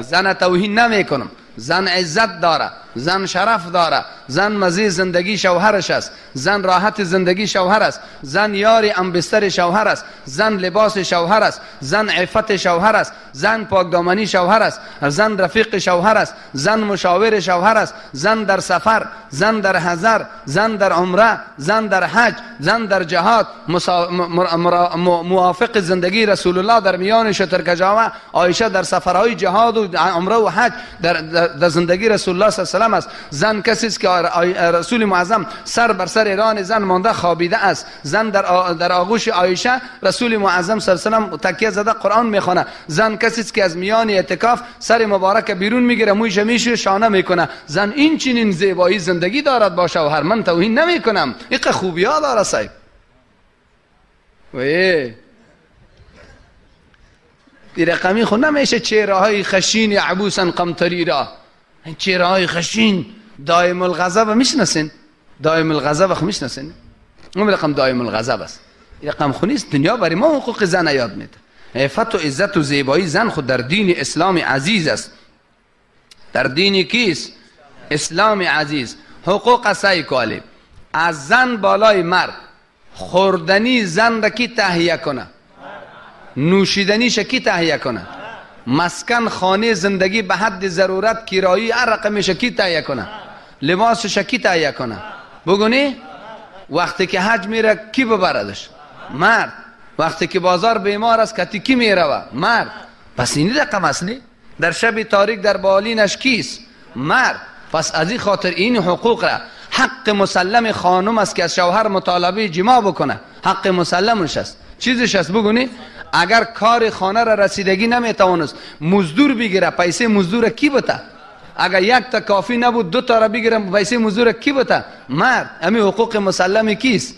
زن توهین نمیکنم. زن عزت داره، زن شرف داره، زن مزه زندگی شوهرش است، زن راحت زندگی شوهر است، زن یار امبستر شوهر است، زن لباس شوهر است، زن عفت شوهر است، زن پاکدامنی شوهر است، زن رفیق شوهر است، زن مشاور شوهر است، زن در سفر، زن در حضر، زن در عمره، زن در حج، زن در جهاد، موافق زندگی رسول الله در میان شترکجاوه، عایشه در سفرهای جهاد و عمره و حج در زندگی رسول الله صلی الله علیه و سلم است. زن کسی است که رسول معظم سر بر سر ران زن مانده خوابیده است. زن در آغوش عایشه رسول معظم صلی الله علیه و سلم تکیه زده قرآن میخوانه. زن کسی است که از میان اعتکاف سر مبارک بیرون میگیره، مویش میشه شانه میکنه. زن این چنین زیبایی زندگی دارد با شوهر. من توهین نمیکنم، این خوبی ها داره صاحب. وی این رقمی خو نمیشه چهره های خشین عبوسا قمطریرا، این چهره های خشین دائم الغضب میشناسین؟ دائم الغضب خو میشناسین؟ اون رقم دائم الغضب است. این رقم خو نیست. دنیا برای ما حقوق زن یاد میده. عفت و عزت و زیبایی زن خود در دین اسلام عزیز است. در دین کیست؟ اسلام عزیز. حقوق سعی کالی از زن بالای مرد. خوردنی زن را کی تهیه کنه؟ نوشیدنیش کی تهیه کنه؟ مسکن خانه زندگی به حد ضرورت کرایی هر رقمش کی تهیه کنه؟ لباسش کی تهیه کنه؟ بگونی وقتی که حج میره کی ببردش؟ مرد. وقتی که بازار بیمار است کتی کی میروه؟ مرد. پس این رقم است نی؟ در شب تاریک در بالینش کیست؟ مرد. پس از این خاطر این حقوق را حق مسلم خانم است که از شوهر مطالبه جما بکنه. حق مسلمش است. چیزش است بگونی؟ اگر کار خانه را رسیدگی نمیتوانست مزدور بگیره، پیسه مزدور کی بده؟ اگر یک تا کافی نبود دو تا را بگیره، پیسه مزدور کی بده؟ مرد. امی حقوق مسلم کیست؟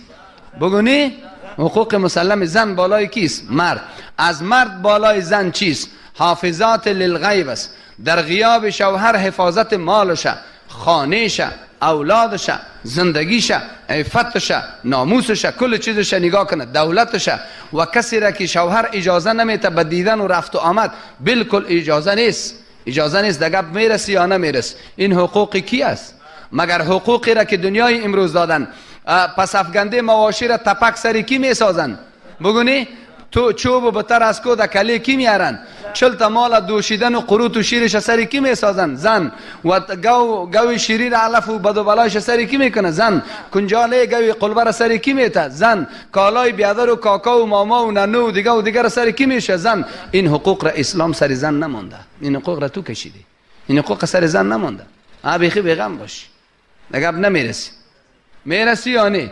بگونی حقوق مسلم زن بالای کیست؟ مرد. از مرد بالای زن چیست؟ حافظات للغیب است. در غیاب شوهر حفاظت مالش، خانهش، اولادش، زندگیش، عفتش، ناموسش، کل چیزش نگاه کنه، دولتش. و کسی را که شوهر اجازه نمیته به دیدن و رفت و آمد، بالکل اجازه نیست. اجازه نیست در گپ میرسی یا نمیرسی. این حقوق کی است؟ مگر حقوقی را که دنیای امروز دادن، پس افغنده مواشی را تپک سری کی میسازن؟ بگونی تو چوب و بتر از کو در کلی کی میارن؟ 40 تا مال دوشیدن و قروت و شیرش سری کی میسازن؟ زن. و گوی شیری را علف و بد و بلایش سری کی میکنه؟ زن. کنجاله گوی قلبه را سری کی میته؟ زن. کالای بیادر و کاکا و ماما و ننو و دیگه و دیگه را سری کی میشه؟ زن. این حقوق را اسلام سر زن نمانده. این حقوق را تو کشیدی. این حقوق سر زن نمانده. بیخی بیغم باش، دیگه نمیرسی. میرسی یا نه؟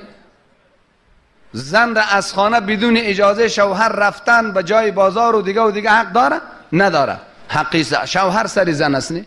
زن را از خانه بدون اجازه شوهر رفتن به جای بازار و دیگه و دیگه حق داره؟ نداره. حقی شوهر سر زن است. نه؟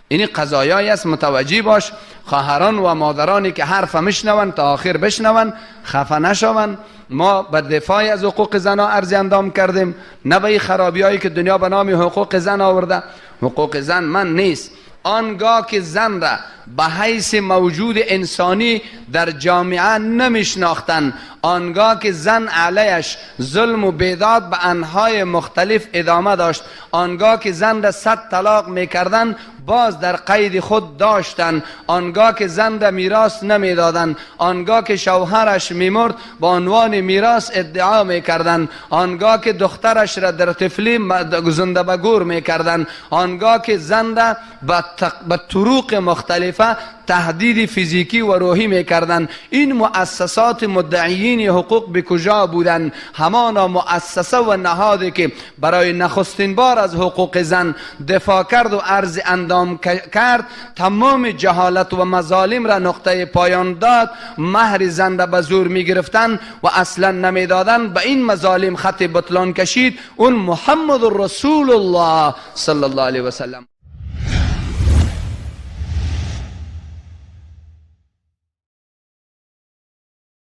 این قضایایی است. متوجه باش خواهران و مادرانی که حرف میشنون تا آخر بشنون، خفه نشون. ما به دفاع از حقوق زنها عرض اندام کردیم، نه به این خرابیایی که دنیا به نام حقوق زن آورده. حقوق زن من نیست. آنگاه که زن را به حیث موجود انسانی در جامعه نمیشناختن، آنگاه که زن علیش ظلم و بیداد به انهای مختلف ادامه داشت، آنگاه که زن را 100 طلاق میکردن باز در قید خود داشتن، آنگاه که زن را میراث نمیدادن، آنگاه که شوهرش میمرد با عنوان میراث ادعا میکردن، آنگاه که دخترش را در طفلی زنده به گور میکردن، آنگاه که زن را به طرق مختلفه تهدید فیزیکی و روحی میکردن. این مؤسسات مدعیین حقوق به کجا بودن؟ همانا مؤسسه و نهادی که برای نخستین بار از حقوق زن دفاع کرد و عرض اندام کرد، تمام جهالت و مظالم را نقطه پایان داد. مهر زن را به زور میگرفتن و اصلا نمیدادن، به این مظالم خط بطلان کشید. اون محمد رسول الله صلی الله علیه و سلم.